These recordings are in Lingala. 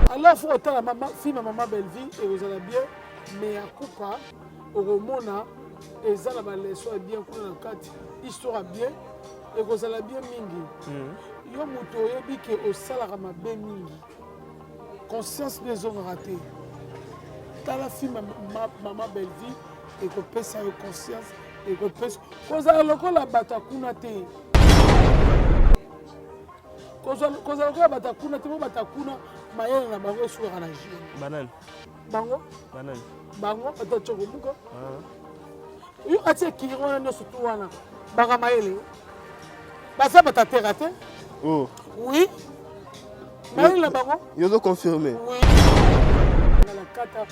Alors faut kotala mama film ya mama Bellevue ekozala bien mais ya kupa okomona eza na baleson ya bien kuna na kati histoire ya bien ekozala bien mingi yo moto oyebi ke osalaka mabe mingi conscience nde ezongaka te tala film ya mama Bellevue ekopesa yo conscience ekopesa kozala lokola bato ya kuna te kozala lokola bato ya kuna te po bato ya kuna mayele na bango esukaka na jeune banani bango banani bango bato ya cokobuka ah. yo atie kiri wana nyonso tu wana baka mayele baza bato ya tera te oh. oui mayele na bango yo ozo confirme oui na kata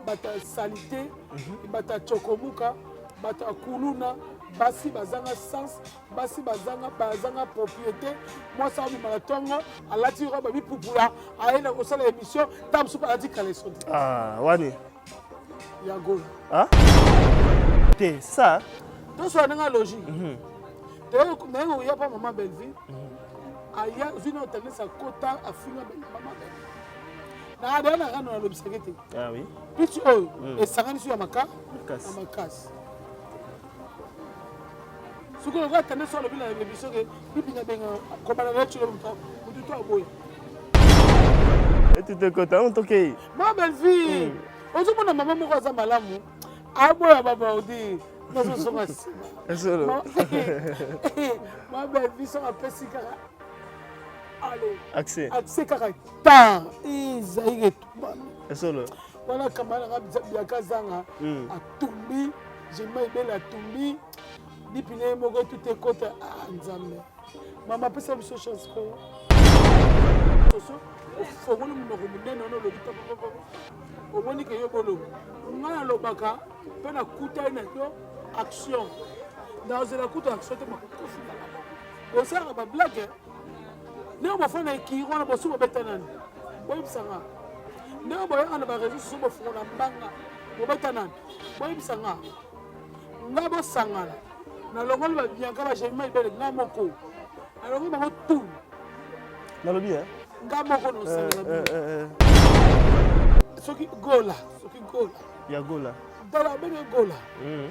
bato ya salite mhm. bato ya cokomuka bato ya kuluna basi bazanga sens basi bazanga bazanga propriété mwasi abima na ntongo alati robe mipupula aye na kosala émission ntango mosusu alati caleçon te ah, wani ya gola ah? te ça tosola ndenge logique mm -hmm. naye koya mpa mama bellevue mm -hmm. aya zwi na otangisa kota afinga mama bellevue na adaya na rano nalobisaki te ah, oui. piti oyo mm. esanganisi ya makasi soki okoka tande so alobi na émission ke bibinga benga kobana na tshilo mutu to aboya etutekota yango tokei ma belleville hmm. ozomona mama moko aza malamu aboya babaudi nazozonga nsima ma belleville soki apesi kaka ale accès accès kaka tard ezali etumbami esolo wana kamara nanga biaka zanga hmm. atumbi jema ebele atumbi bipine ye moko etuta ekota ah, nzambe mama apesa biso chance ko soso ofongoli monoko monene wana olobi papapapa omoni ke yo boloba ngai nalobaka mpe nakutani na yo action nazela kuta action te makofi osalaka bablage ndenge bofanda na ekiri wana bosi bobeta nani boyebisa nga ndenge boyaka na bareseau soso bofungola mbanga bobeta nani boyebisa nga nga bosangana nalongoli babianka bajemima ibele nga moko nalongoli bango tout nalobi eh? nga moko nosangana eh, eh, eh, soki gola soki gola ya gola tala abenge gola mm.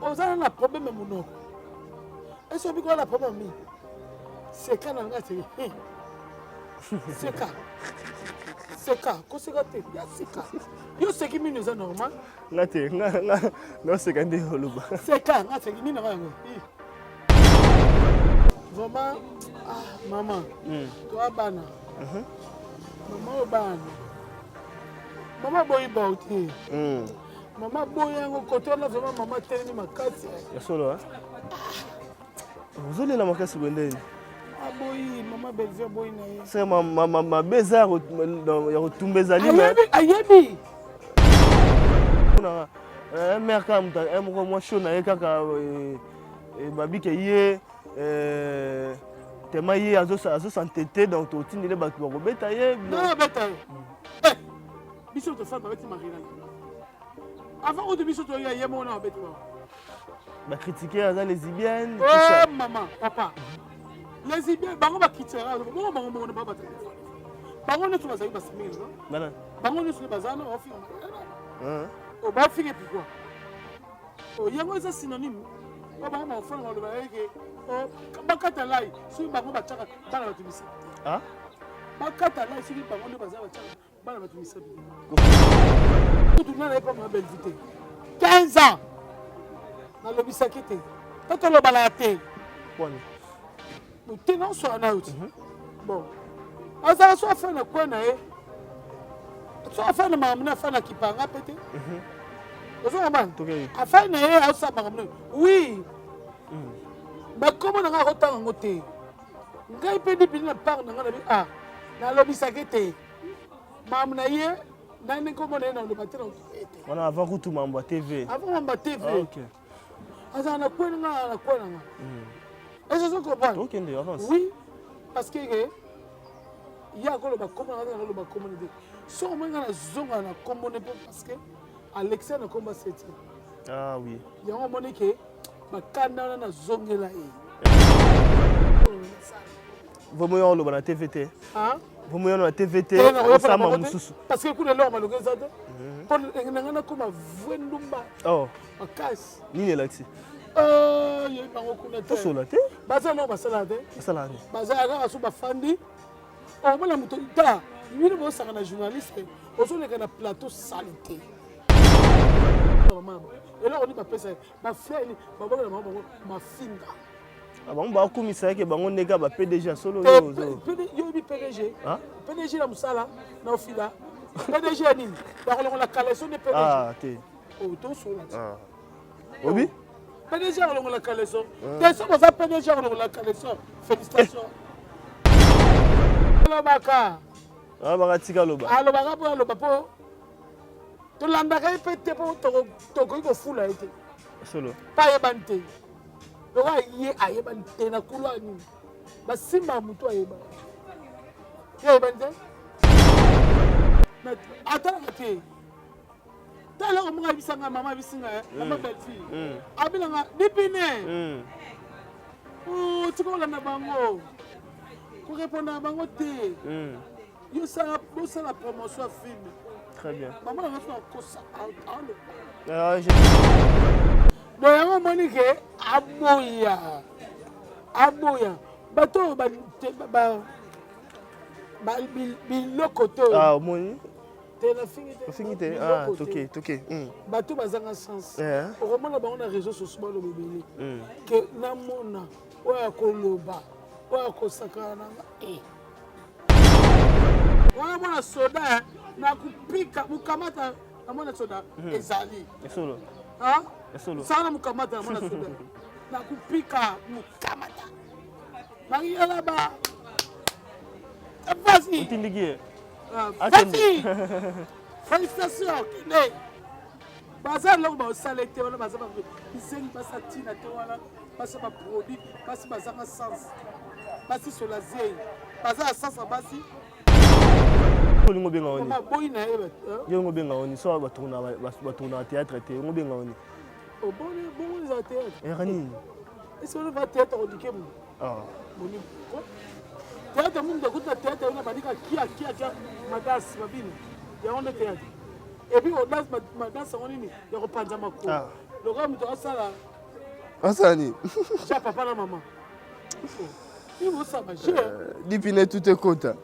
oza na problème ya monoko esi obiki wana problème mingi seka na nga te seka seka koseka te ya seka yo seki mino eza normal nga te nga naseka nde oloba seka nga seki mino nga yango vraiment ah mama mm. toa bana uh-huh. mama oyo bana mama boyi bao te mm. mama boyi yango kote wana vraiment mama telemi makasi ya solo ozolela makasi boye ndeni aboyi mama bellevue aboyi na ye seke mabe eza ya kotumba ezali ayebi eh, mare kaka moto eh, moko mwa show na ye kaka eh, babike ye tema ye azosantete donc totindele bato bakobeta ye beta ye biso tosala babeti marina avant kutu biso toya ye moko na babeti bango Ba critiquer aza lesbienne. Oh maman, papa. Lesbienne bango ba critiquer bango bango bango ba ba bango nyonso bazali basimili no Bana. Bango nyonso baza na bafinga. Hein. Oh ba finga pourquoi? Oh yango eza synonyme. Ba bango ba fana baloba yeke oh bakata lai soki bango batiaka bana bato misapi. Ah? Bakata lai soki bango nde baza batiaka bana bato misapi kutu nga naye mpa bellevue te 15 ans nalobisaki te to tolobalaka te te naosola na yo ti mhm. bon azala so afai na kwe na ye so afai na makambo na afai na kipanga mpe te mhm. ozo comprendre afai na ye aosala makambo na oui mhm. bakomo na ngai akotanga yango te ngai mpe dipili na part na ngai nabi ah nalobisaki te mamu na ye nani nkombo na ye naloba te na ete wana avant kutu mambo ya tv avant mambo ya tv ah, okay. azala na kweli nga na kwe na nga mm. est-ce que comprendre okende avance oui parce que ke ye akoloba nkombo na nga naloba nkombo na te soki omoni nga nazonga na nkombo ne mpo parce que alexia na nkombo aseti ah oui yango omoni ke bakanda wana nazongela ye. Vraiment yo oloba na TV te. Vraiment yo na TV te osama mosusu. Parce que kuna eloko malonga eza te. Mpo na ngai nakoma vrai ndumba. Oh. Makasi. Nini elakisi? Yebi bango kuna te. Tosola te. Baza eloko basalaka te. Basalaka nini? Baza kaka so bafandi. Omona moto ta bino bosaka na journaliste ozoleka na plateau salite. Eloko nini bapesa ye? Bafleur babongela bango bango mafinga. Ah, bango bakumisa yeke bango ndenge ba PDG ya solo yo oyebi PDG PDG na mosala na ofila PDG ya nini bakolongola caleçon nde PDG ah, te oh, tosola te ah. obi PDG akolongola caleçon te soki oza PDG akolongola caleçon félicitation alobaka alobaka tika aloba alobaka mpo aloba mpo tolandaka ye mpe te mpo tokoki kofula ye te solo mpo ayebani te lokola ye ayebani te na couloir nini basimbaka motu ayebani ye ayebani te atalaka te ta eloko moko ayebisa nga mama ayebisi nga eh, mama mm. belle-fille mm. abelanga dipine mm. oh, tika kolanda bango korepondre na bango te yo sala bosala promotion ya film très bien mama na nga soki akosa aloba ah, bon yango omoni ke aboya aboya bato oyo biloko te ah, omoni te nafingi te ofingi te ah, toke toke hmm. bato bazanga sens eh. okomona bango na réseau sociaux baloba ebele hmm. ke namona oyo akoloba oyo akosakana nanga eh. wana mwana soda eh, na kupika mukamata na mwana soda hmm. ezali esolo esolo sana mukamata na mwana soda na kupika mukamata bakiyala ba vas-y otindiki ye ah, vas-y félicitation kende baza eloko baosala te wana baza bisengi basa ntina te wana basi baproduit basi bazanga sens basi sola zeyi baza ya sens ya basi. Olingo obenga oni boyi na ye. Yo olingo obenga oni so batournaka théâtre te, olingo obenga oni. Oboni bongo eza théâtre. Eyaka nini? Esi wana va théâtre odike mo boni théâtre mundu akuti na théâtre wana bandika kia kia kia madasi mabino yango nde théâtre. Et puis odanse madanse yango nini ya kopanza makolo lokola moto asala asala nini ja papa na mama osala baje dipine tout ekota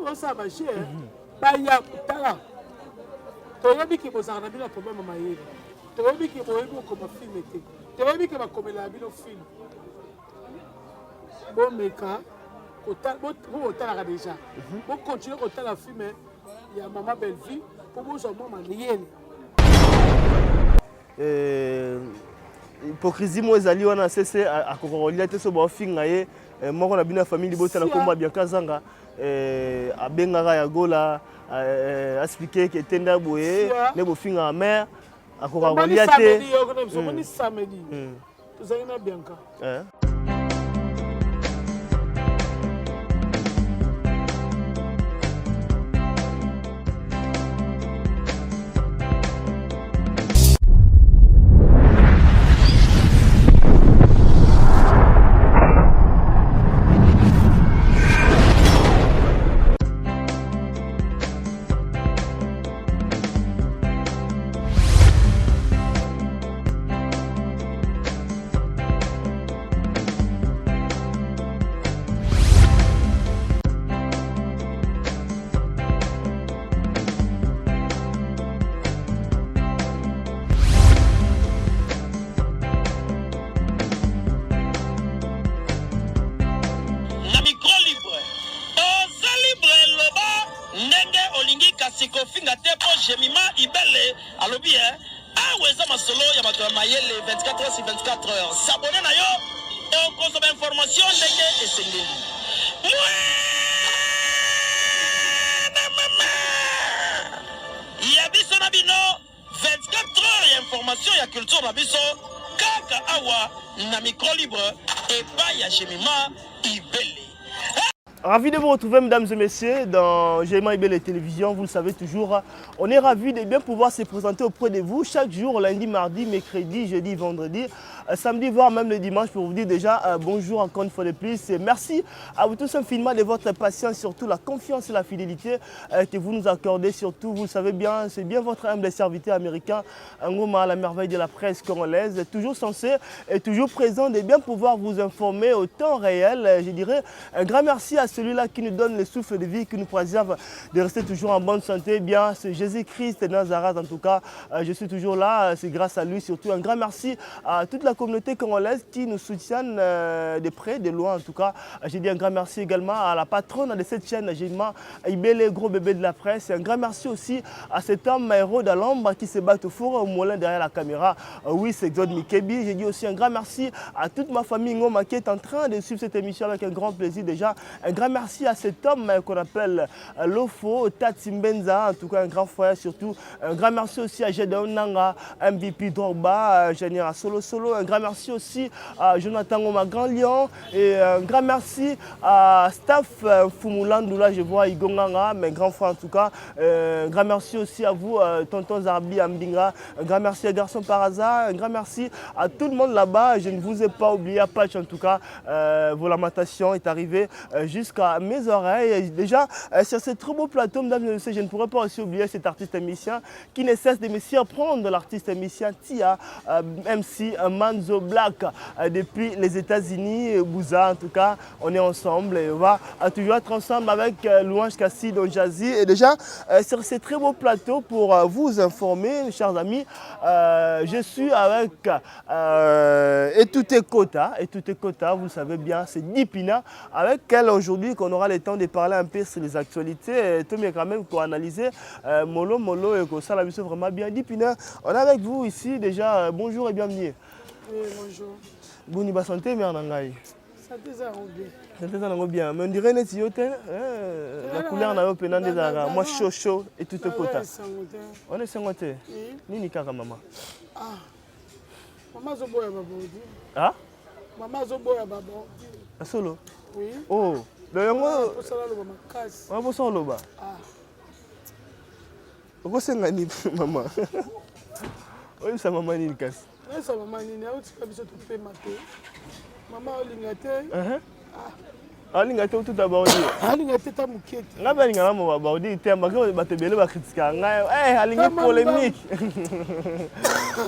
osala baje baya tala toyebi ke bozalaka na bino ya problème ya mayele, toyebi ke boyebi okoma film te, toyebi ke bakomelaka bino film. Bomeka po botalaka déjà, bocontinue kotala film ya mama Bellevue mpo bozwa mwa mayele. Hypocrisie moko ezali wana sese akoka kolia te so baofinga ye moko na bino ya famille libota na nkombo ya Bianca Zanga abengaka ya Gola explique ke te nda boye nde bofingaka mare akoka kolia te. Omoni samedi tozalaki na Bianca. Na micro libre, oza libre loba ndenge olingi kasi kofinga te po Jemima Ibele alobi eh awa eza masolo ya bato ya mayele 24 heures sur 24 heures s'abonner na yo okozwa ba information ndenge esengeli. Mwana mama ya biso na bino 24 heures ya information ya culture na biso kaka awa na micro libre epai ya Jemima Ibele. Ravi de vous retrouver, mesdames et messieurs, dans Jemima Ibele Télévision. Vous le savez toujours, on est ravi de bien pouvoir se présenter auprès de vous chaque jour, lundi, mardi, mercredi, jeudi, vendredi, samedi, voire même le dimanche, pour vous dire déjà bonjour encore une fois de plus. Et merci à vous tous infiniment de votre patience, surtout la confiance et la fidélité que vous nous accordez. Surtout, vous le savez bien, c'est bien votre humble serviteur américain, Ngoma, la merveille de la presse congolaise, toujours censé et toujours présent de bien pouvoir vous informer au temps réel. Je dirais un grand merci à celui-là qui nous donne le souffle de vie, qui nous préserve de rester toujours en bonne santé. Bien, c'est Jésus-Christ de Nazareth en tout cas. Je suis toujours là, c'est grâce à lui surtout. Un grand merci à toute la communauté congolaise qui nous soutient de près, de loin en tout cas. J'ai dit un grand merci également à la patronne de cette chaîne, Jemima Ibele, gros bébé de la presse. Et un grand merci aussi à cet homme héros d'Alombre qui se bat au four au moulin derrière la caméra. Oui, c'est Exode Mikebi. J'ai dit aussi un grand merci à toute ma famille Ngoma qui est en train de suivre cette émission avec un grand plaisir déjà. Un grand merci à cet homme qu'on appelle Lofo Tati Mbenza, en tout cas un grand frère surtout. Un grand merci aussi à Gédéon Nanga, MVP Drogba, ingénieur à Solo Solo. Un grand merci aussi à Jonathan Ngoma Grand Lion. Et un grand merci à staff Fumulandu, là je vois Igonganga, mes grands frères en tout cas. Un grand merci aussi à vous, tonton Zarbi Ambinga. Un grand merci à Garçon par hasard. Un grand merci à tout le monde là-bas. Je ne vous ai pas oublié, à Patch en tout cas. Vos lamentations est arrivée jusqu'à mes oreilles. Et déjà, sur ce très beau plateau, mesdames et messieurs, je ne pourrais pas aussi oublier cet artiste musicien qui ne cesse de me surprendre, l'artiste musicien Tia, MC Manzo Black, depuis les États-Unis, Bouza en tout cas, on est ensemble et on va toujours être ensemble avec Louange Kassi Don Jazzy. Et déjà, sur ce très beau plateau pour vous informer, chers amis, je suis avec Etute Kota. Etute Kota, vous le savez bien, c'est Dipina, avec elle aujourd'hui qu'on aura le temps de parler un peu sur les actualités. Et tout mais quand même pour analyser mollo mollo et que ça la vraiment bien. Dipina, on est avec vous ici déjà. Bonjour et bienvenue. Oui, bonjour. Boni ba santé mère na ngai. Santé ça bien. Santé ça nango bien. Mais on dirait neti yo te, la couleur na yo pena nde ezalaka moi chaud chaud et tout kota. On est sango te. Nini kaka mama? Ah. Mama zoboya babodi. Ah? Mama zoboya babodi. Solo? Oui. Oh, donc yango posala loba makasi. Wa posala loba. Ah. Okosenga nini mama? Oyebisa mama nini kasi? Oyebisa mama nini? Aotika biso topema te. Mama olinga te. Ah. Alinga te otuta baodi. Alinga te ta moke te. Ngai mpe alingaka mo baodi te, malgré bato ebele bakritikaka ngai. Eh, alingi polémique.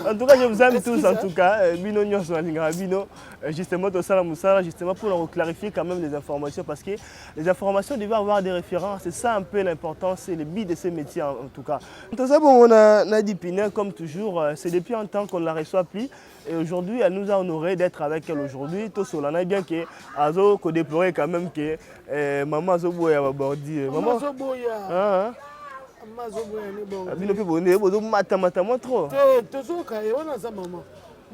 En tout cas, je vous aime tous, en tout cas. Bino nyonso alingaka bino. Justement, tosala mosala, justement, pour clarifier quand même les informations, parce que les informations devaient avoir des références. C'est ça un peu l'importance et le but de ces métiers, en tout cas. Tout ça, bon, on a Dipina, comme toujours, c'est depuis un temps qu'on ne la reçoit plus. Et aujourd'hui, elle nous a honoré d'être avec elle aujourd'hui. Tout cela, bien que Azo ko déplorer quand même que maman Azo boya ba bordi. Maman Azo boya. Ah. Maman Azo boya ne bordi. Bino pe bonde bozo mata mata moi trop. Te tozo ka e wana za maman.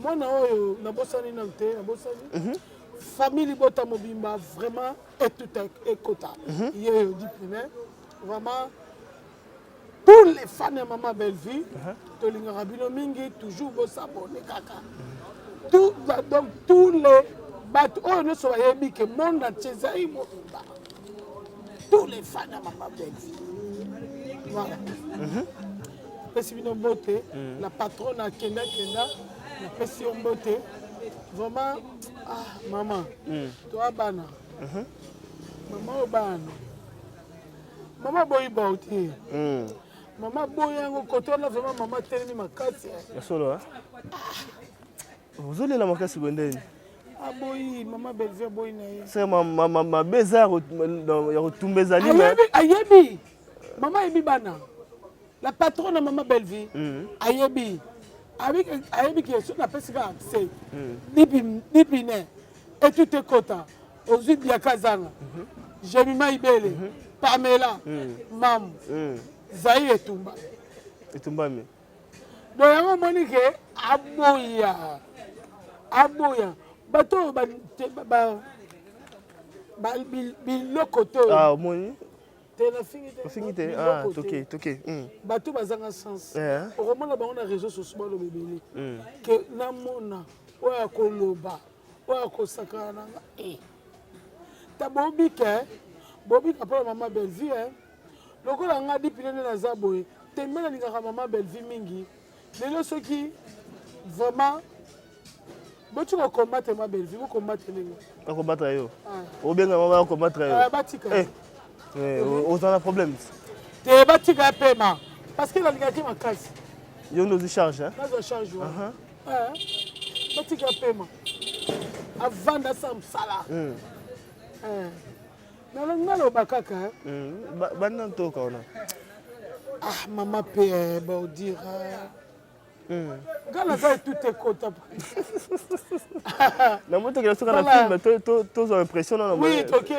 Mwana oyo na bosani na te, na bosani. Famille Libota Mobimba vraiment et tout ekota. Ye Dipina vraiment tous les fans de Maman Bellevue, tolingaka bino mingi, toujours bo s'abonner kaka. Tout, donc tous les bato oyo nyonso bayebi ke monde entier ezali mobimba. Tous les fans de Maman Bellevue. Voilà. Napesi bino mbote, la patronne akenda kenda, napesi yo mbote. Vraiment, ah maman, toi bana. Maman oyo bana. Maman boyi bauti. Maman boyi yango kote wana vraiment maman telemi makasi. Ya solo hein? Ozolela makasi boye ndeni? Aboyi, maman Bellevue aboyi na ye. C'est ma ma ma ma beza ya kotumba ezali mais Ayebi, ayebi. Maman ayebi bana. La patronne maman Bellevue ayebi. Ayebi, ayebi ke soki napesi kaka accès. Dipine. Et tout est kota. Ozwi Biaka Zanga. Jemima Ibele, Pamela, Mamu, Zaïre Etumba. Etumbami. Donc yango omoni ke aboya. Aboya. Bato oyo ba, te, ba, ba, ba, biloko te oyo. Ah, omoni? Te, nafingi te. Ofingi te? Biloko Ah, te. toke, toke. Bato bazanga sens. Okomona bango na réseaux sociaux baloba ebele. Ke namona oyo akoloba, oyo akosakana na nga. Eh. Tabobi ke. Bobika mpo na mama Bellevue eh. Lokola nga dipine nde naza boye tembe nalingaka mama Bellevue mingi lelo soki vraiment boti ko combattre ma Bellevue bo combattre ndenge ba combattre yo ah. obenga mama ba combattre yo ah, batika eh. Eh, oza na problème te batika ya pema parce que nalingaki makasi yo nde ozwi charge nazwa charge wana eh, batika ya pema avanda asala mosala hmm. eh. Naloba kaka. Banda ntoka wana. Ah mama pe baudire. Nga naza tout ekota. Namoni tokenda soka na film tozwa impression nano. Oui, toke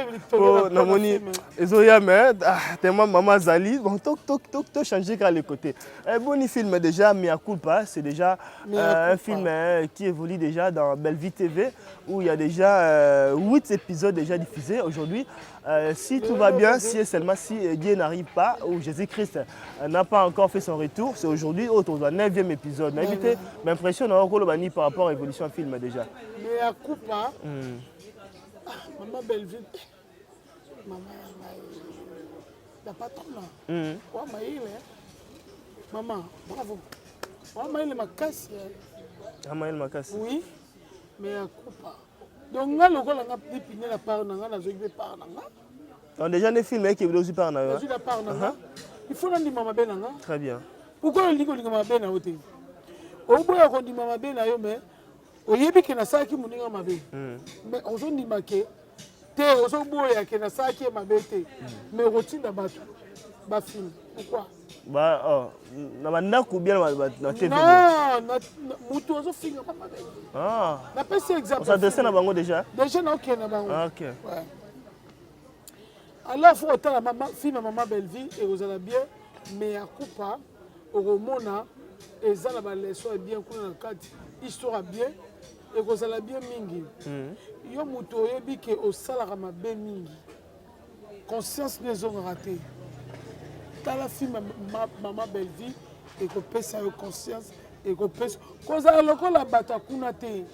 namoni ezoya mais ah, tellement maman azali bon to to to to changer kaka le côté. Un bon film déjà Mea culpa, c'est déjà euh, un film euh, qui évolue déjà dans Bellevue TV où il y a déjà euh, 8 épisodes déjà diffusés aujourd'hui. Euh, si tout va bien, si et seulement si euh, Dieu n'arrive pas ou Jésus-Christ euh, n'a pas encore fait son retour, c'est aujourd'hui autour du 9e épisode. Mais évitez, m'impression na par rapport à l'évolution film déjà. Mea culpa, ah, maman Bellevue, maman la patronne, wa mayele, maman, bravo. Wa mayele makasi. Mayele makasi. Oui. Mea culpa. Donc nga lokola nga dipine na part na nga nazwaki mpe part na nga. Donc déjà ne film eke ozwi part na yo. Nazwi la part na nga. Il faut nandima mabe na nga. Très bien. Pourquoi olingi kolinga mabe na yo te? Oboya kondima mabe na yo mais oyebi ke nasalaki moninga mabe. Mais ozondima ke te ozoboya ke nasalaki ye mabe te. Mais okotinda bato bafilme. Pourquoi? Ba oh, na bandako bien na TV. Non, mutu ozofinga mama mabe. Ah. Napesi exemple. Os'adresse na bango déjà? Déjà na okende na bango. Ah, OK. Ouais. Alors faut otala mama film ya mama Bellevue ekozala bien mais ya kupa okomona eza na ba leçon ya bien kuna na kati histoire ya bien ekozala bien mingi. Yo mutu oyebi ke osalaka mabe mingi. Conscience nde ezongaka te. Tala film ya mama Bellevue ekopesa yo conscience ekopesa kozala lokola bato ya kuna te.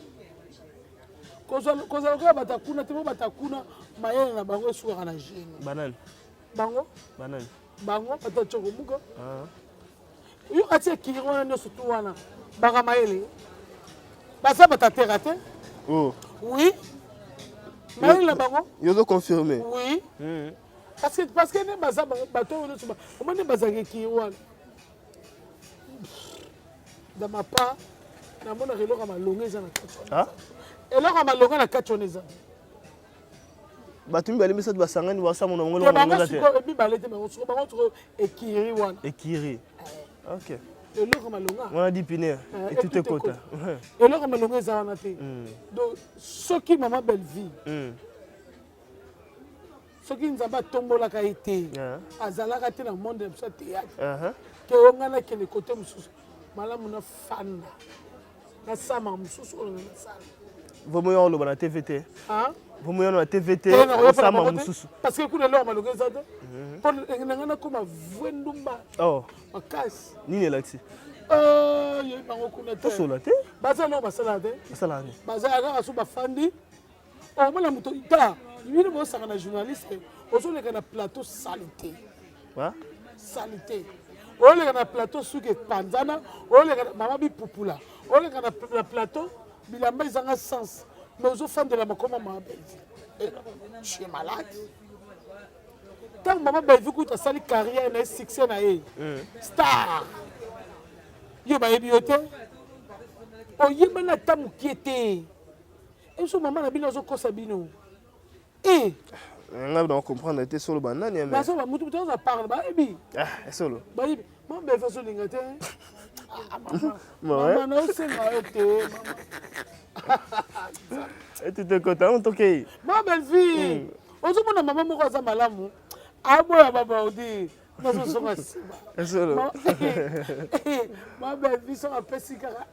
Kozala lokola bato ya kuna te po bato ya kuna mayele na bango esukaka na gene. Banani? Bango? Banani? Bango bato ya Tchokomuka. Ah. Yo atie kiri wana nyonso tu wana baka mayele baza bato ya terre te. Oh. Oui. Mayele na bango. Yo ozo confirmer. Oui. Parce que nde baza bango bato oyo nyonso omoni nde bazalaka ekiri wana. Dans ma part namonaka eloko ya malonga eza na kati wana. Eloko ya malonga na kati wana eza. Bato mibale misato basangani basala monoko eloko ya malonga te. Mibale te bango sikoyo bango sikoyo ekiri wana. Ekiri. Ok. Eloko ya malonga. Wana dipine etute ekota. Eloko ya malonga eza wana te. Donc soki mama Bellevue soki Nzambe atombolaka ye te azalaka te na monde na biso ya théâtre ke oyo ngai nakende kote mosusu malamu na fanda nasama mosusu oyo ngai nasala. Vraiment yo oloba na TV te. Vraiment yo na TV te osama mosusu. Parce que kuna eloko malonga eza te. Mpo na ngai nakoma vrai ndumba. Oh. Makasi. Nini elakisi? Yebi bango kuna te. Tosola te. Baza eloko basalaka te. Basalaka nini? Baza kaka so bafandi. Omona moto ta bino bosaka na journaliste ozoleka na plateau salité. Salité. Oleka na plateau suki epanzana, oleka na mama bipupula, oleka na plateau bilamba ezanga sens, mais ozofandela makoma mama Bellevue. Eh, tu es malade. Ntango mama Bellevue kutu asali carrière na ye succès na ye star, yo bayebi yo te, oyebani ata mokie te. Ezo mama na bino azokosa bino. Eh! Nga na comprendre te solo ba nani mais. Bazo ba mutu mutu aza parle bayebi. Ah solo. Bayebi. Mama Bellevue azolinga te. Ah mama. Mama na osenga yo te mama. Etute kota on tokei. Mama Bellevue. Ozomona mama moko aza malamu. Aboya baba odi. Nazozonga nsima. Solo. Mama Bellevue soki apesi kaka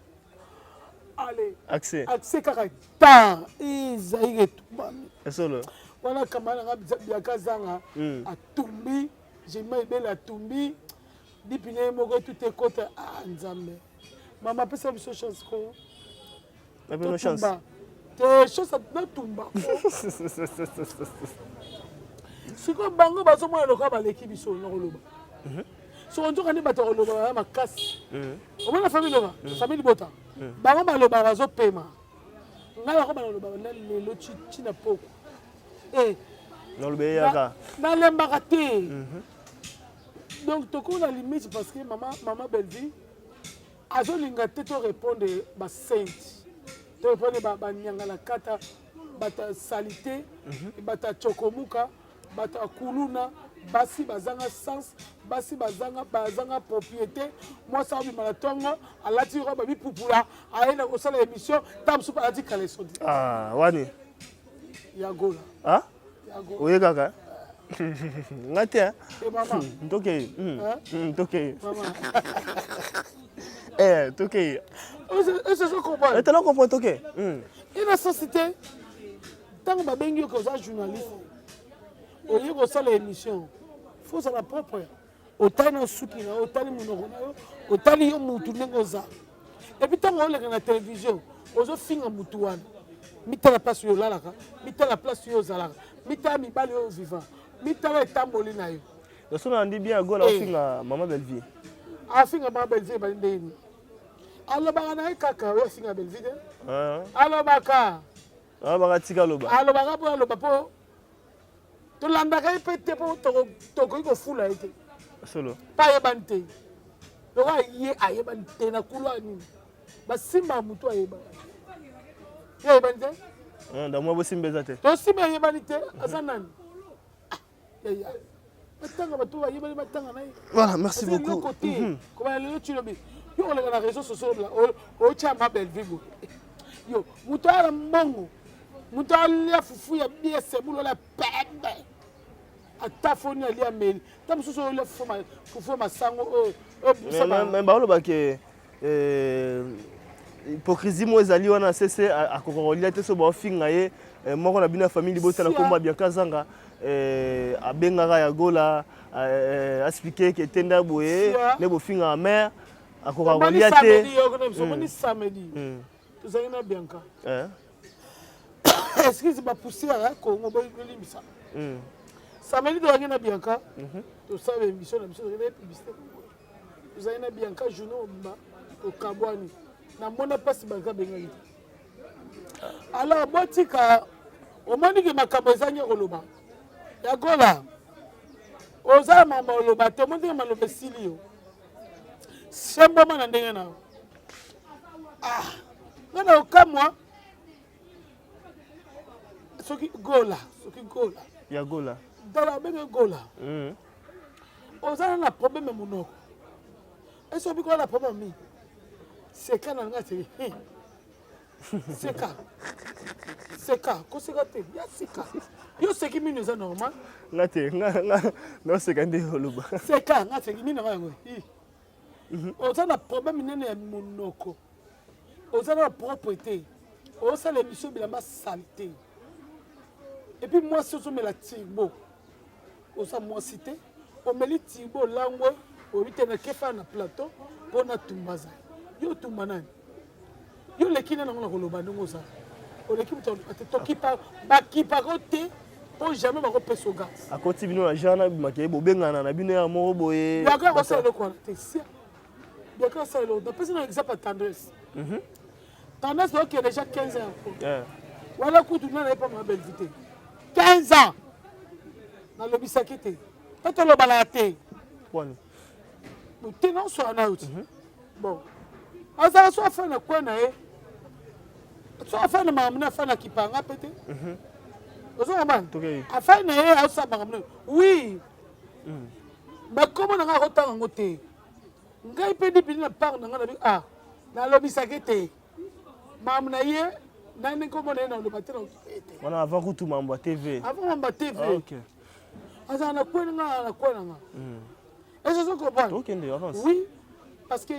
Allez. Accès. Accès kaka tard. Zaïre etumbami. Solo. Wana kamara nga biaka zanga atumbi, Jemima Ibele atumbi, dipine moko tout ekota ah Nzambe. Mama pesa biso chance ko. Na bino chance. Te chance na tumba. Sikoyo bango bazomona lokola baleki biso na koloba. Soko nzoka nde bato ya koloba baza makasi. Omona famille loka, famille libota. Bango balobaka bazopema. Ngai nako baloba na lelo ti na poko. Eh. Naloba eyaka. Nalembaka te. Donc tokomi na limite parce que mama mama Bellevue azolinga te to répondre ba sainte. To répondre ba ba nyangalakata, bato ya salite, bato ya chokomuka, bato ya kuluna, basi bazanga sens, basi bazanga bazanga propriété. Mwasi abima na tongo, alati robe bipupula, aye na kosala émission, ta mosusu alati caleçon te. Ah, wani. Ya Gola. Ah? Ya Gola. Oye kaka. Nga te. Eh mama. Tokei. Tokei. Mama. Eh, tokei. Est-ce que comprendre? Eh, tala comprendre tokei. Ina société ntango babengi yo koza journaliste oye kosala émission faut ozala propre otali na suki na yo otali monoko na yo otali yo mutu ndenge oza et puis ntango oleka na télévision ozofinga mutu wana mitala place oyo olalaka mitala place oyo ozalaka mitala mibali oyo vivant mitala etamboli na yo. So nalandi bien Agola afinga mama Bellevue. Afinga mama Bellevue ebandi ndenge nini? Alobaka na ye kaka oyo afinga Bellevue te. Alobaka. Alobaka tika aloba. Alobaka mpo aloba mpo tolandaka ye mpe te mpo tokoki kofula ye te. Solo. Mpo ayebani te. Lokola ye ayebani te na couloir nini. Basimba motu ayebani. Ye ayebani te? Ndamwa bosimba eza te. Tosimba ayebani te aza nani? Yaya. Batanga bato bayebani batanga na ye. Voilà, merci beaucoup. Eloko te. Kobala lelo tilobi. Yo koleka na réseau sociaux otya ma Bellevue boye. Yo moto aya na mbongo, moto alia fufu ya bie sebulo la pembe. Ata foni alia meli. Ta mosusu olia fufu ya masango oyo. Mais baoloba ke hypocrisie moko ezali wana sese akoka kolia te so baofinga ye moko na bino ya famille libota na kombo ya Bianca Zanga abengaka ya Gola expliquer ke te nda boye nde bofingaka mare akoka kolia te. Omoni samedi tozalaki na Bianca. Excuse ba poussière ya Congo bolimbisa. Samedi tozalaki na Bianca tosala émission na biso tozalaki na publicité. Tozalaki na Bianca journée mobimba tokabwani. Namona mpasi Bianca abengaki te. Alors botika omoni ke makambo ezangi koloba. Ya Gola oza na makambo oloba te omoni ndenge maloba esili yo. Semboma na ndenge na yo. Ah, nga na okamwa soki Gola, soki Gola. Ya Gola. Dala abenge Gola. Oza na problème ya monoko. Est-ce que oza na problème mi? Seka na nga te. Seka. Seka, koseka te. Ya seka. Yo seki mino eza normal. Nga te, nga nga naseka nde oloba. Seka, nga seki mino nga yango. Oza na problème nene ya monoko. Oza na propre te. Osala émission bilamba saleté. Et puis moi si ozomela turbo. Oza mwasi te. Omeli turbo langwe, oyebi te na kefa na plateau mpo na tumba zali. Yo tumba nani? Yo oleki nani yango na koloba ndenge oza? Oleki moto aloba te, tokipa bakipako te mpo jamais bakopesa yo gaz. Akoti bino na genre abimaka ye bobengana na bino ya moko boye. Biaka akosala eloko wana te. Sia. Biaka asala eloko. Napesi na exemple ya tendresse. Tendresse okende déjà 15 ans. Wana kutu nana ye mpa mama Bellevue te. 15 ans. Nalobisaki te. Mpe tolobalaka te. Wani. Te naoswala na yo ti. Bon. Azala so afai na kwe na ye. So afai na makambo na afai na kipanga mpe te. Ozo comprendre? Afai na ye aosala makambo na ye. Oui. Mais kombo na ngai akotanga yango te. Ngai mpe dipili na part na ngai na bi ah nalobisaki te. Makambo na ye nani kombo na ye naloba te na te. Wana avant kutu mambo ya TV. Avant mambo ya TV. Ah, ok. Azala na kwe na ngai na kwe na ngai. Est-ce que vous comprenez? Tokende avance. Oui, parce que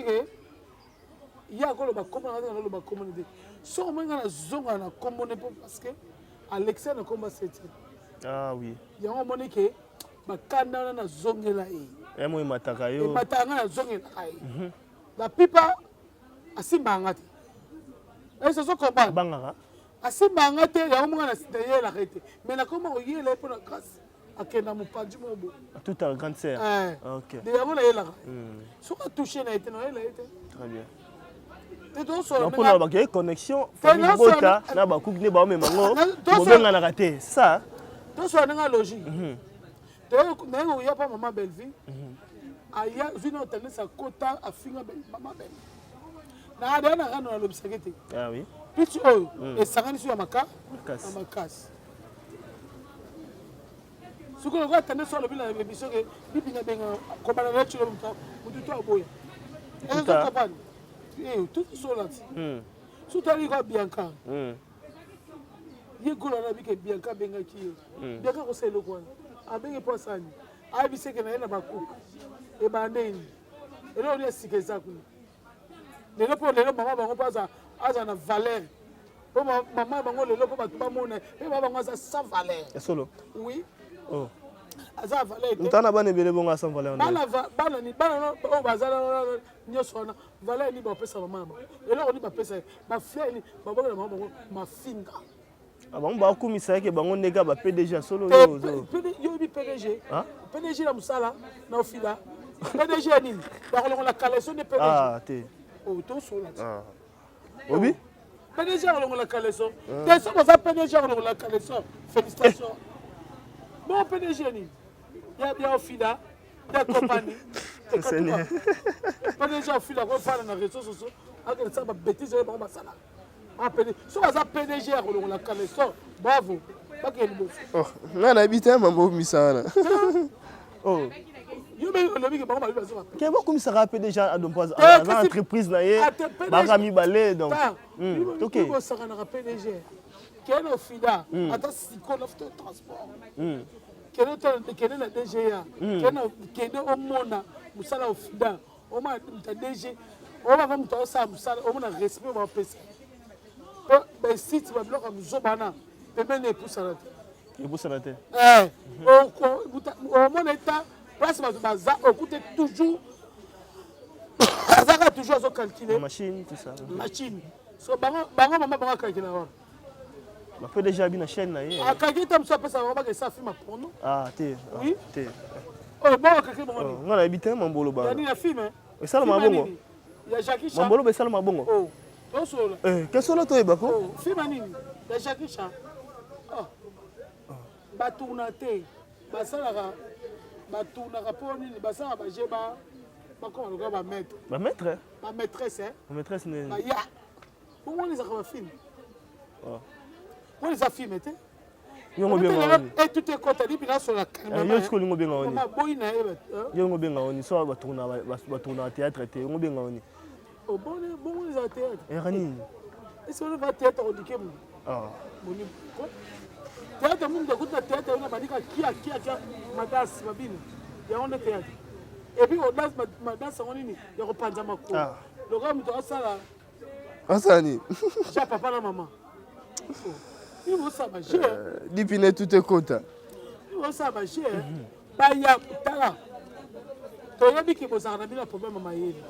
ye akoloba kombo na ngai naloba kombo na te. Soki omoni ngai nazonga na kombo ne mpo parce que Alexia na kombo septième. Ah oui. Yango omoni ke bakanda wana nazongela ye. Emo emataka yo. Emataka ngai nazongelaka ye. La pipa asimbaka nga te. Est-ce que vous comprenez? Abangaka. Asimbaka nga te yango monga nayelaka ye te. Mais nakoma koyela ye mpo na grâce. Akenda mopanzi moko boye. Tout en grande sœur. Eh. Ah, ok. De yango nayelaka. Soki atouche na ye te nayela ye te. Très bien. Te tosola. Mpona bakei connexion famille bota na bakuki nde baomema ngo bobenganaka te ça. Tosola ndenge ya logique. Naye koya mpa mama Bellevue. Aya zwi na otandisa akota afinga mama Bellevue. Na adaya na rano nalobisaki te. Ah oui. Piti oyo esanganisi ya makasi. Sikoyo lokola tendance alobi na émission ke bibinga benga kobanda na tshilo mutu mutu to aboya. Ezo comprendre. Eh tout sola ti. Surtout ali kwa Bianca. Ye gola na bike Bianca bengaki ye. Bianca ko selo kwa. Abenge po asani. Ayebisi ke na ye na bakuka. Ebandeni. Eloko ya sika eza kuna. Lelo po lelo mama bango po aza aza na valeur. Po mama bango lelo po bato bamona pe mama bango aza sans valeur. Ya solo. Oui. Oh. Aza valeur te. Mutana bana ebele bongo sans valeur. Bana bana ni bana oyo baza nyonso wana valeur ni bapesa mama na bango. Eloko ni bapesa ye. Ba fleur ni babokela mama bango mafinga. Ah, bango bakumisa yeke bango ndenge ba PDG ya solo yo yo bi PDG PDG na musala na ofila PDG ya nini bakolongola caleçon nde PDG ah te oh tosola ah. Obi PDG akolongola caleçon te soki oza PDG akolongola caleçon félicitation bon PDG nini ya ya ofila ya compagnie PDG ofila kofanda na réseaux sociaux akende sala babétise oyo bango basalaka Ah, soki aza pdg ya kolongola caleçon bravo bakende liboso oh, ngai nayebi te mambo obimisa wana oh. yo mpe olobi ke bango babi baza ke bakumisaka pdg adompo aza entreprise na ye baka mibale donc hmm, toke bosakanaka pdg kende ofida hmm. ata sikoyo na futa transport hmm. kende na dga kende omona mosala ofida Omona moto ya DG, omona moto azosala mosala, omona respect oyo bapesa. Po ba site ba biloko ya buzoba wana pembeni epusana te. Epusana te. Eh, omona eta place bato baza okute toujours azaka toujours azo calculer machine tout ça. Machine. So bango bango mama bango calculer wana. Ba PDG abi na chaîne na ye. Akaki ta mosusu apesa bango baka esa film porno. Ah te. Ah, oui. Te. Oh bon akaki bango nini? Oh, nga nayebi te mambolo ba. Ya nini ya film? Esalama bongo. Ya Jackie Chan. Mambolo ba esalama bongo. Oh. Tosola. Eh, kesolo toyeba ko. Oh, film nini? Ya Jackie Chan. Oh. Ba tourna te. Basalaka ba tournaka po nini? Basalaka ba jeu ba bakoma lokola ba maître. Ba maître? Ba maîtresse hein. Ba maîtresse nini? Ba ya. Bongo wana ezalaka ba film. Oh. Wana eza film te. Yo ngo benga wani. Eh tout est kota libi na sola kalma. Eh, yo siko lingo benga wani. Mama boyi na ye ba. Yo ngo benga wani so ba tourna ba tourna théâtre te. Yo ngo benga wani. Oh bon bon eza théâtre. Eh rani. Est-ce que va théâtre au dike mu? Ah. Boni ko. Théâtre mu ndakuta na théâtre na bandika kia kia kia madas mabina. Yango nde théâtre. Et puis au das madas yango nini ya kopanza makolo. Ah. Lokola moto asala asala nini ja papa na mama nini bosala baje dipine tout ekota nini bosala baje baya tala toyebi ke bozalaka na bino ya problème ya mayele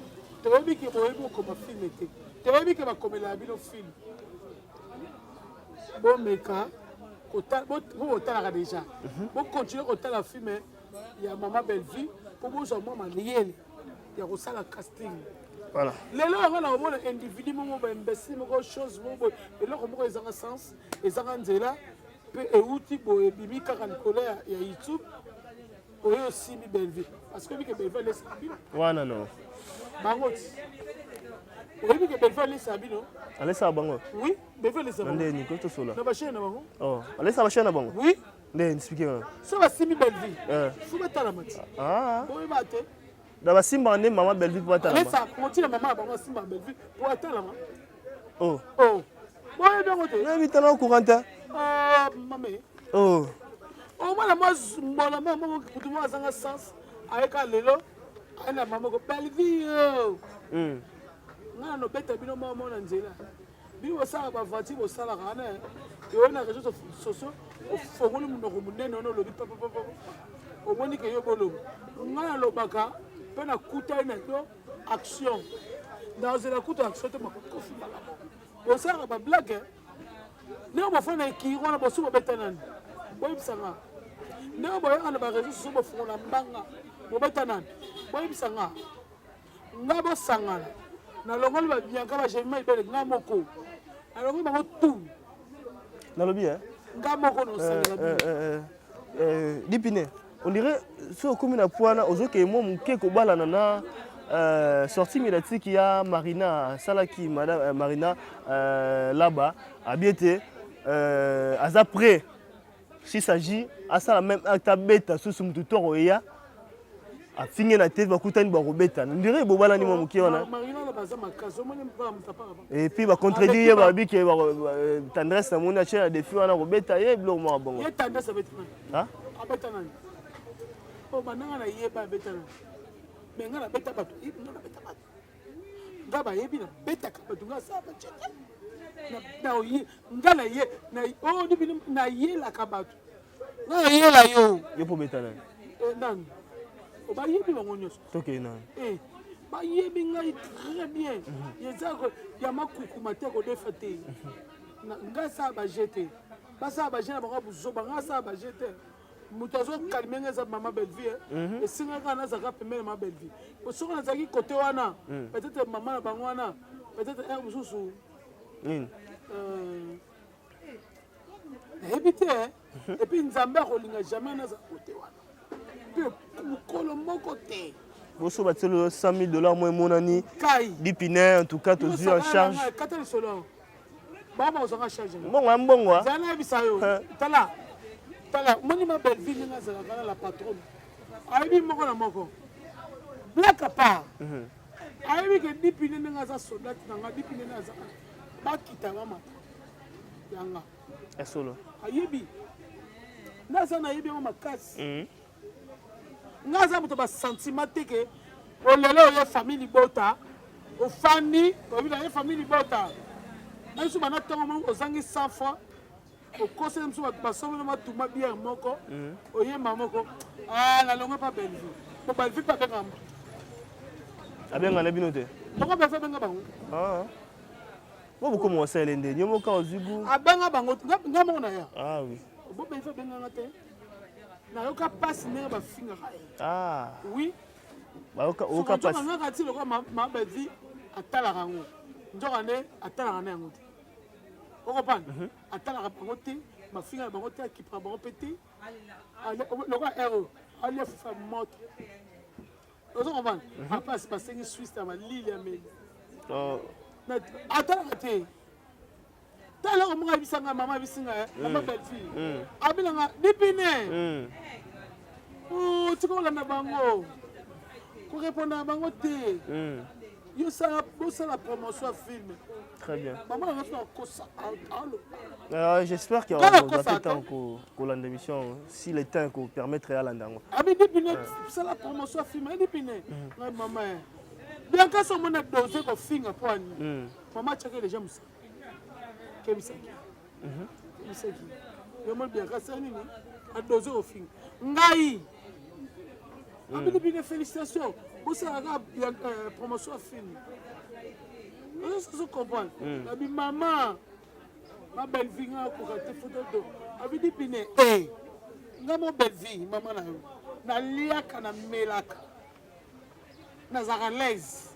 toyebi ke boyebi okoma filme te toyebi ke bakomelaka bino filme bomeka bo botalaka déjà bocontinue kotala filme ya mama bellevue mpo bozwa mwa mayele ya kosala casting voilà. lelo yango na komona individu moko ba imbécile moko chose moko boye eloko moko ezanga sens ezanga nzela mpe euti boye ebimi kaka likolo ya, ya youtube oyo osimbi bellevue parce que oyebi ke bellevue alesaka bino wana no bango ti oyebi ke bellevue alesaka bino alesaka bango oui bellevue alesaka bango nde niko tosola na bachaine na bango oh alesaka bachaine na bango oui nde explique nga so basimbi bellevue eh. fo batalama ti ah. boyeba te na basimbaka nde mama bellevue mpo atalama alesa motina mama na bango asimba bellevue mpo atalama oh oh boyebi yango te nayebi tala courant te ah, mame oh omwana mwa mbola mwa moko kutu moko azanga sens ayeka lelo aye na mama moko bellevue oh. hmm. ngai na nobeta bino mwa mona nzela bino bosalaka baventure bosalaka wana oyo na réseau sociaux ofongoli monoko monene wana olobi papapapa omoni ke yo boloba ngai nalobaka mpe nakutani na yo action nazela kuta action te makofi mbala moko bosalaka bablage ndenge bofanda na ekiri wana bosi bobeta nani boyebisanga. Ndenge boyaka na bareseau sociaux bofungola mbanga bobeta nani? Boyebisa nga. Nga bosangana. Nalongoli ba Bianca ba Jemima Ibele nga moko. Nalongoli bango tout. Nalobi hein? Nga moko nosangela bino. Euh, euh, euh, Dipine, on dirait soki okomi na poids wana ozokende mwa moke kobalana na euh, sortie médiatique ya Marina asalaki madame euh, Marina euh, Laba abi ete euh, aza prêt s'il s'agit asala même acte abeta susu motu to akoya afinge na te bakutani bakobetana ndire bobalani mwa moke wana et puis bacontredire ye babi ke euh, tendresse namoni atie na défi wana kobeta ye biloko moko bongo abeta nani po bananga nayeba abeta nani me nga nabeta bato nga nabeta bato nga bayebi nabetaka bato nga asala bacete nga naye oh, nayelaka bato nga nayela yo yo mpo obeta nani eh, nani oh, bayebi bango nyonso tokei nani eh, bayebi ngai très bien mhm. eza ya makukuma te kodefa te mhm. nga asala baje te basala baje na bango buzoba nga asala baje te moto azokalme nga eza mama bellevie eh. mhm. esengaki kaka nazalaka pembeni ya mama bellevie po soki nazalaki kote wana mm. peut-être mama na bango wana peut-être heure mosusu nini euh, nayebi te eh. mhm. epuis nzambe akolinga jamais nazala kote wana mpe mokolo moko te boso batielo 100 000 dollars mo emonani dipine en tout cas tozwi en charge kata lisolo bango bakozwaka charge mbongo ya mbongo zala nayebisa yo tala tala omoni ma belleville ndenge azalaka na la patronne ayebi moko na moko black à part mhm. ayebi ke dipine ndenge aza soldate na nga dipine ndenge aza bakita bamata yanga ya solo ayebi naza nayebi yango makasi mhm. nga aza moto basentiment te ke olelo oye famille libota ofandi oyebi na ye famille libota na biso banda ntongo moko ozangi 100 francs okoseli biso bato basombeli matuma biere moko mm. oyemba moko ah, nalongwe pa bellevue po bellevue mpe abengaka moto abenga na bino te bongo bellevue abenga bango ah. bo bokoma osalele nde yo moko ozwi gu abenga bango nga moko na ya ah, oui. bo bellevue abenganga te nayoka mpasi ndenge bafingaka ye ah. oui oyoka mpasi ngaka ti lokola mabedi atalaka yango nzoka nde atalaka na yango te okopana mhm. atalaka bango te mafingaka bango te akipaka bango mpe te lokola ero alia fufa moto ozo comprendre mhm. apasi basengi suisse na malili ya meli oh. atalaka te tala eloko moko ayebisa nga mama ayebisi nga eh, mama mm. belle-fille mm. abela nga dipine mm. oh, tika kolanda bango korepondre na bango te yo sala bosala promotion ya film Très bien. Maman na nga kosa aloba. Euh, j'espère qu'il y aura temps kolanda émission si le temps ko permettre ya landa yango. Abi dipine sala promotion ya film dipine. Ngai mama. Bianca somona dose kofinga po ani. Mama atiaki deja mosala. Kebisaki. Mhm. Kebisaki. Yo moni bianca asali nini? Adose kofinga. Ngai. Mm. Abini bino félicitation. Bosalaka euh, promotion ya film. Ozo comprendre. Mm. Nabi mama ma belle vie nga akoka te foto do. Abidi bine eh. Nga mo belle vie mama na yo. Naliaka na melaka. Nazalaka l'aise.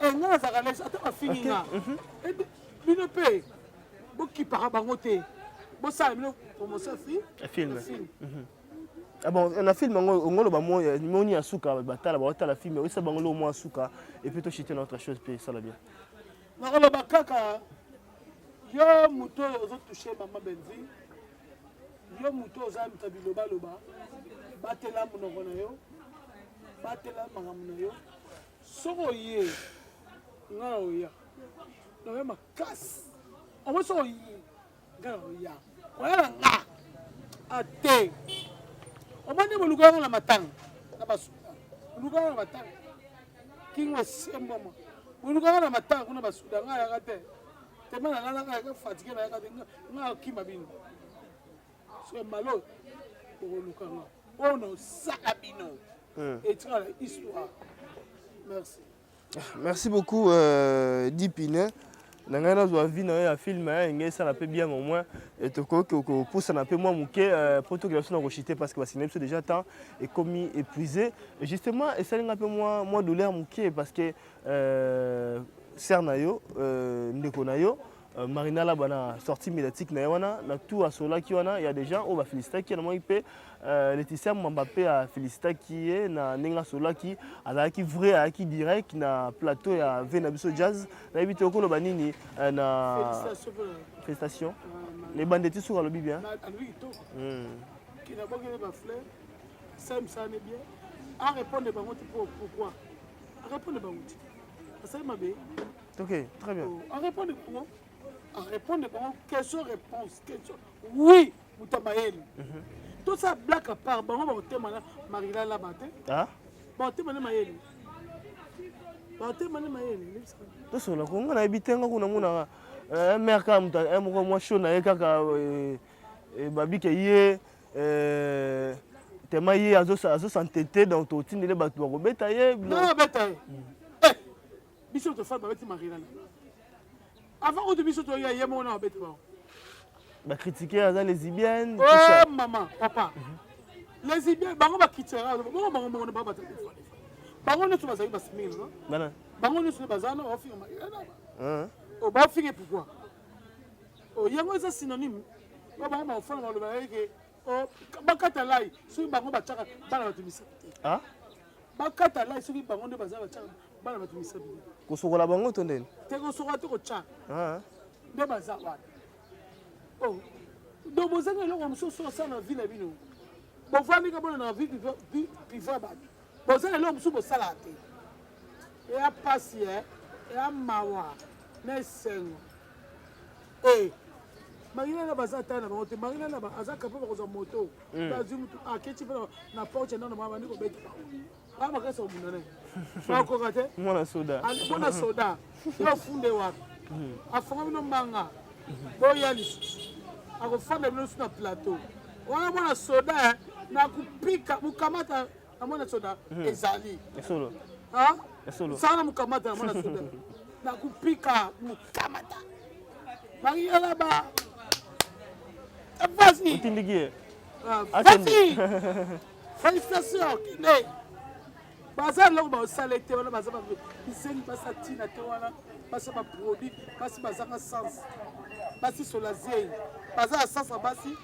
Eh, nga nazalaka l'aise ata bafingi nga. Mhm. Eh, bino mpe bokipaka bango te. Bosala bino promotion ya film. Film. Mhm. Ah bon, na film yango ongoloba moni ya suka batala baotala film oyesa bango loo mwa suka et puis tochite na autre chose mpe esala bien. Nakoloba kaka yo moto oyo ozotouche mama Bellevue Yo mutu oza mutu ya bilobaloba, batela monoko na yo, batela makambo na yo. Soki oye, nga na oya, na oya makasi. Omoni soki oye, nga na oya, koya na nga ate. Omoni boluka nga na matanga na basuda, boluka nga na matanga kingo esembwama, boluka nga na matanga kuna basuda, nga yaka te. Tema nalalaka yaka fatigue nayaka te nga akima bino. Soki malo bokoluka nga oyo nosala bino hmm. etikala histoire. Merci. Merci beaucoup euh, Dipine. Na ngai nazwa vie na yo ya film eh, ngai esala mpe bien au moins eh, tokoki kopusana mpe mwa moke eh, mpo tokela biso na kochite parce que basina biso déjà temps ekomi épuisé. Justement esali ngai mpe mwa, mwa douleur moke parce que euh, sœur na yo euh, ndeko na yo euh, Marina Laba na sortie médiatique na ye wana na tout asolaki wana ya des gens oyo bafélicitaki ye namoni mpe euh, Laetitia Mwamba mpe afélicitaki ye na ndenge asolaki azalaki vrai azalaki direct na plateau ya ve na biso jazz nayebi te okoloba nini euh, na félicitation na ebande ti suka alobi bien alobi kitoko kinabokele bafleur samisane bien arépondre bango te pourquoi arépondre bango te asali mabe. Ok, très bien. Oh, arépondre bango, arépondre bango question réponse question. Oui, moto ya mayele. Tout ça blague à part, bango bakotema na Marina Laba te. Ah? Bakotema na mayele. Bakotema na mayele. Tosola ko nga nayebi te nga kuna monaka euh, mare kaka moto eh, moko mwa show na ye kaka eh, eh, babike ye tema ye azosantete donc totindele bato bakobeta ye. Babeta ye eh, biso tofali babeti Marina avant kutu biso toya ye moko na babeti bango. Bacritique aza lesbienne. Oh mama papa mhm. lesbienne bango bacritiquaka bango bango moko na babata bango nyonso bazali basimili bango nyonso baza na bafinga Marina bafinge pourquoi oh, yango eza synonyme oyo bango bakofanda baloba eke oh, bakata lai soki bango batiaka bana bato misapi te ah? Bakata lai soki bango nde baza batiaka bana bato misapi te. Kosokola bango to ndeni? Te kosokola te, kotya ah. Nde baza wana oh. Donc bozangi eloko mosusu osala na vie na bino, bovandi ka bona na vie privé ya bato, bozangi eloko mosusu bosalaka te. Eya pasi e eya mawa na esengo e Marina na baza ata na bango te. Marina na aza capable kozwa moto hmm. azwi mutu aketi mpe na porte nano bandi kobeta bango baa makasi kobunda naye bakoka te. Mwana soda. Mwana soda yo afunde wapi hmm. Afonga bino mbanga boya lisusu akofanda bino lisusu na plateau wana. Mwana soda eh, na kupika mukamata na mwana soda hmm. Ezali sala mukamata na mwana soda na kupika mukamata Marie-Alaba. Vas-y. Otindiki ye. Ah, vas-y. Félicitations, kende. Baza eloko baosala te wana, baza bisengi basa ntina te wana, basi baproduit basi bazanga sens, basi solazei baza ya sens ya basi.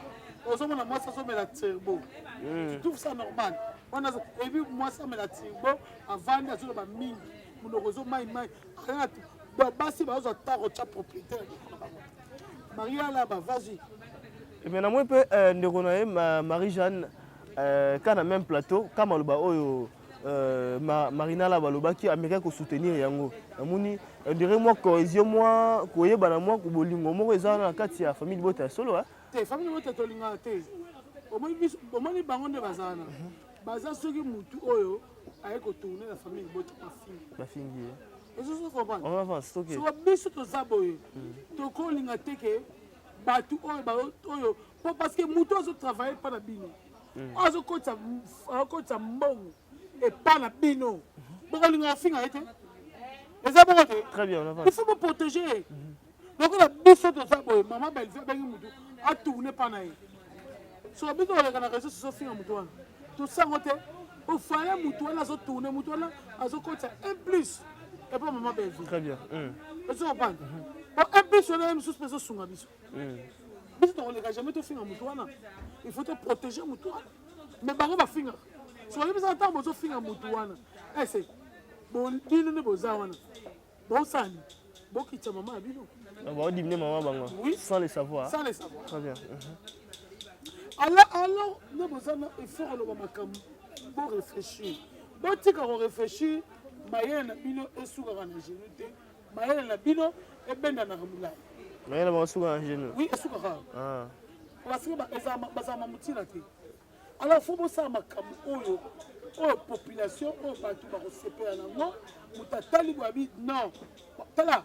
Ozomona mwasi azomela turbo hmm. Tu trouves ça normal wana? Ebi mwasi amela turbo, avandi azoloba mingi, monoko ezo mai mai. Basi bazwa ta kotya propriété na bango. Maria Laba, vas-y. Mais namoni mpe euh, ndeko na ye Marie Jeanne euh, ka na même plateau ka maloba oyo euh, Marina Laba alobaki, amekaki kosoutenir yango. Namoni on dirait mwa cohésion, mwa koyebana, mwa bolingo moko eza wana na kati ya famille libota ya solo. Te, famille libota tolingaka te. Omoni bango nde baza wana, baza soki mutu oyo aye kotourne na famille libota, bafingi. Bafingi ye. Ezozo comprendre. On avance, ok. Soko biso toza boye, tokolinga te ke bato oyo oyo po parce que moto azotravaille mpa na bino, oyo azokotisa mbongo epa na bino, bokolinga kofinga ye te. Eza bongo te. Très bien, on avance. Il faut boprotéger lokola biso toza boye. Mama Bellevue abengi motu atourne mpa na ye, soko biso koleka na réseau sociaux finga motu wana, tosango te. Ofale motu wana azotourne, motu wana azokotisa un plus epa mama Bellevue. Très bien. Ozo comprendre? Un plus wana ye mosusu mpe ezosunga biso. Biso tokoleka jamais tofinga motu wana. Il faut toprotéger motu wana. Mais bango bafingaka. Soki oyebisaka ntango bozofinga motu wana, ese bino nde boza wana bosani bokitisa mama ya bino. Baodimine mama bango. Oui. Sans le savoir. Sans le savoir. Très bien. Alors nde boza na il faut koloba makambo, boréfléchir, botika koréfléchir. Mayele na bino esukaka na genou te, mayele na bino ebendanaka molai. Mayele bango suka na genou? Oui, esukaka parce que bazala mamutina te. Alors faut bosala makambo oyo oyo population oyo bato bakosepela nango. Moto atali boye abi non, tala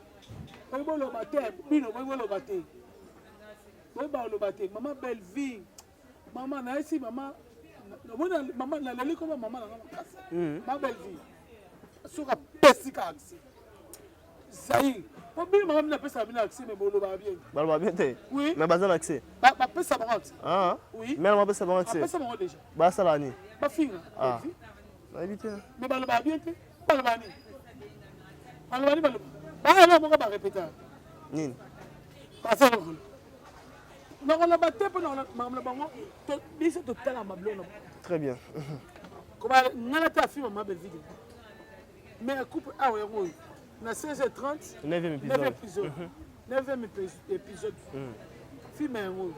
oyo boloba te, bino boyi boloba te, boyi baloba te. Mama Bellevue, mama nayesi mama omoni mama naleli koma mama nanga makasi. Ma Bellevue soki apesi kaka accès. Zaïre po bino mama bino apesaka bino accès mais bolobaka bien. Balobaka bien te. Oui. Mais baza na accès. Bapesa bango accès. Ah. Oui. Mais bapesa bango accès. Bapesa bango déjà. Basala nini? Bafinga. Ah. Nayebi te. Mais balobaka bien te. Balobaka nini? Balobaka nini baloba? Baa moko ba répéta. Nini? Baza lokolo. Nakoloba te mpo na makambo na bango biso totala mabiloko na bango. Très bien. Koba nga na te afilme ma Belgique. Mais coupe awa yango oyo na 16h30 9e épisode. épisode. 9e épisode. Film yango oyo.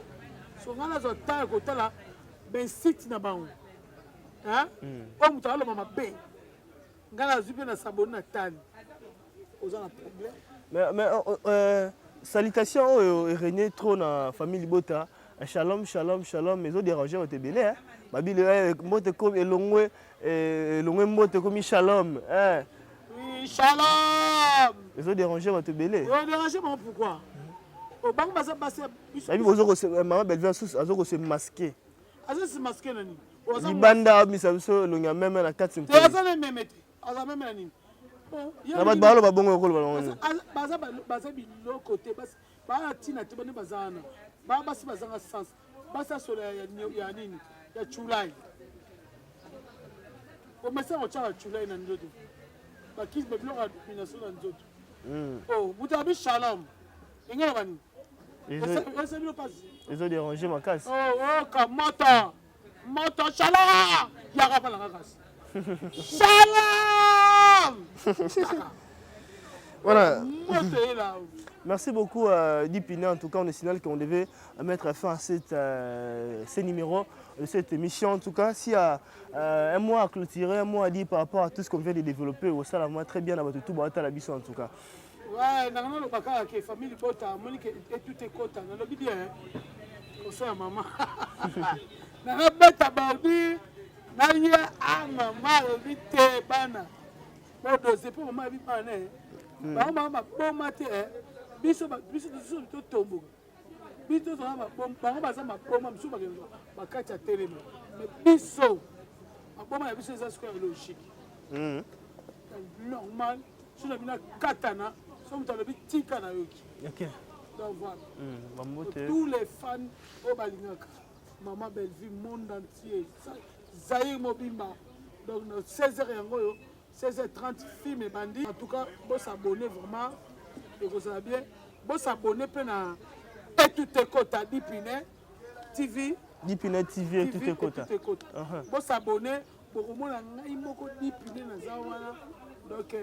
So nga nazwa temps ya kotala bensite na bango. Hein? Oyo moto aloba mabe. Nga nazwi mpe na saboni na tali. Oza na problème. Mais salutation oyo erégné trop na famille Libota. Shalom, shalom, shalom. Ezo déranger bato ebele hein. Babili mbote komi elongwe elongwe mbote komi shalom. Eh. Oui, shalom. Ezo déranger bato ebele. Ezo déranger bango pourquoi? Oh, bango baza basi biso. Babi bozo ko maman Bellevue azo ko se masquer. Azo se masquer na nini? Libanda abimisa biso elongi ya meme na kati mpe. Aza na meme te. Aza meme na nini? Na bato baloba bongo okoloba bango nini? Baza baza biloko te basi baa ntina te bande baza wana. Ba basi bazanga sens. Basi asola ya nini? Ya chulai. Omesa kotyaka chulai na nzoto. Bakisi ba biloko ya domination na nzoto. Oh, moto abi shalom. Engela bani? Eza bino pasi. Ezo déranger makasi. Oh, oh, ka moto. Moto shalom. Yaka pa nanga kasi. Shalom. Voilà. Moto est là. Merci beaucoup Dipina. En tout cas, on est signale qu'on devait mettre fin à ces numéros de cette émission. En tout cas, s'il y a un mois à clôturer, un mois à dire par rapport à tout ce qu'on vient de développer, au salon, moi très bien, tout la biso en tout cas. Ouais, nanga naloba kaka ke famille libota amoni ke etuta ekota nalobi bien koso ya mama nanga beta baudi naye a mama alobi te bana bodose mpo mama abi bana bango bango maboma te biso biso biso totomboka biso tozala maboma bango baza maboma mosusu bakende bakati ya telema mais biso maboma na biso eza sikoyo ya logique normal. Soki na bino akatana, soki moto alobi tika nayoki. Ok. Donc voilà. Tous les fans oyo balingaka Maman Bellevue monde entier, Zaïre mobimba. Donc na 16h yango oyo, 16h30 film ebandi. En tout cas, bo s'abonner vraiment ekozala bien. Bo s'abonner pe na Etute Kota Dipine TV. Dipine TV Etute Kota. Bo s'abonner bokomona ngai moko dipine naza wana donc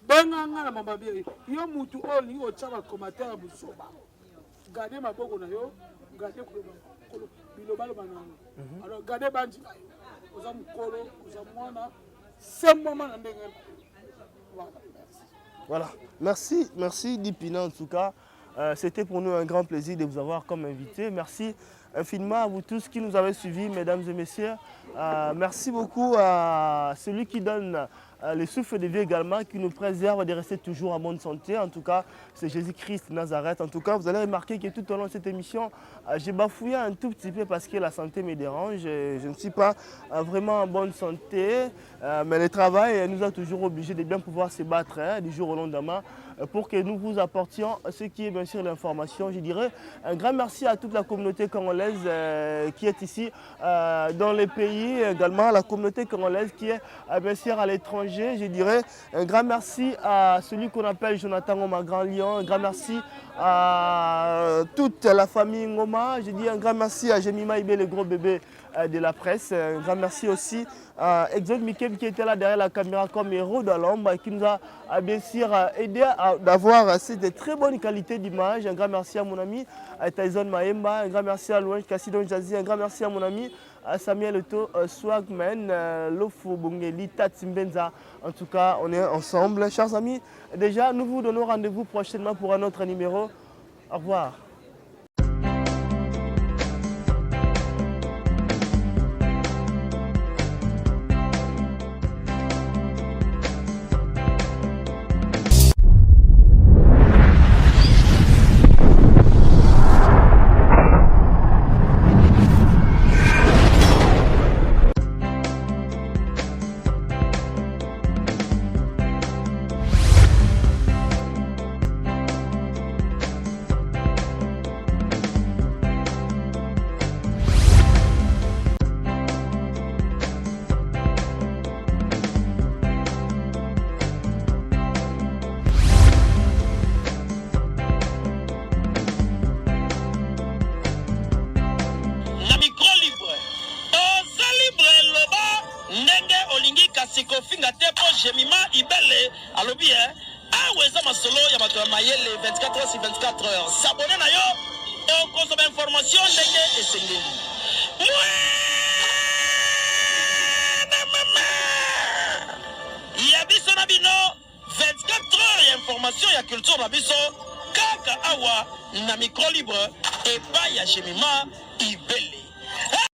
benga nga na mama bie yo mutu oyo olingi kotya bacommentaire ya buzoba garde maboko na yo garde bilobaloba na yo alors garde bandi na yo oza mokolo oza mwana sembwama na ndenge voilà merci. Voilà, merci, merci Dipina en tout cas. C'était pour nous un grand plaisir de vous avoir comme invité. Merci infiniment à vous tous qui nous avez suivis, mesdames et messieurs. Merci beaucoup à celui qui donne le souffle de vie également, qui nous préserve de rester toujours en bonne santé. En tout cas, c'est Jésus-Christ Nazareth. En tout cas, vous allez remarquer que tout au long de cette émission, j'ai bafouillé un tout petit peu parce que la santé me dérange. Je ne suis pas vraiment en bonne santé, mais le travail nous a toujours obligés de bien pouvoir se battre, hein, du jour au lendemain, pour que nous vous apportions ce qui est bien sûr l'information. Je dirais un grand merci à toute la communauté congolaise qui est ici dans les pays, également la communauté congolaise qui est bien sûr à l'étranger. Je dirais un grand merci à celui qu'on appelle Jonathan Ngoma Grand Lion, un grand merci à toute la famille Ngoma. Je dis un grand merci à Jemima Ibé, le gros bébé de la presse. Un grand merci aussi à Exode Mikem qui était là derrière la caméra comme héros de l'ombre et qui nous a bien sûr aidé à d'avoir cette très bonne qualité d'image. Un grand merci à mon ami Tyson Maemba, un grand merci à Louange Kassidon Jazzy, un grand merci à mon ami Samuel Eto'o Swagman, Lofo Bongeli, Tati Mbenza. En tout cas, on est ensemble. Chers amis, déjà, nous vous donnons rendez-vous prochainement pour un autre numéro. Au revoir. kasi kofinga te mpo Jemima Ibele alobi eh, awa eza masolo ya bato ya mayele 24 heures sur 24 heures. S'abonner na yo okozwa ba information ndenge esengeli. Mwana mama ya biso na bino 24 heures ya information ya culture na biso kaka awa na micro libre epai ya Jemima.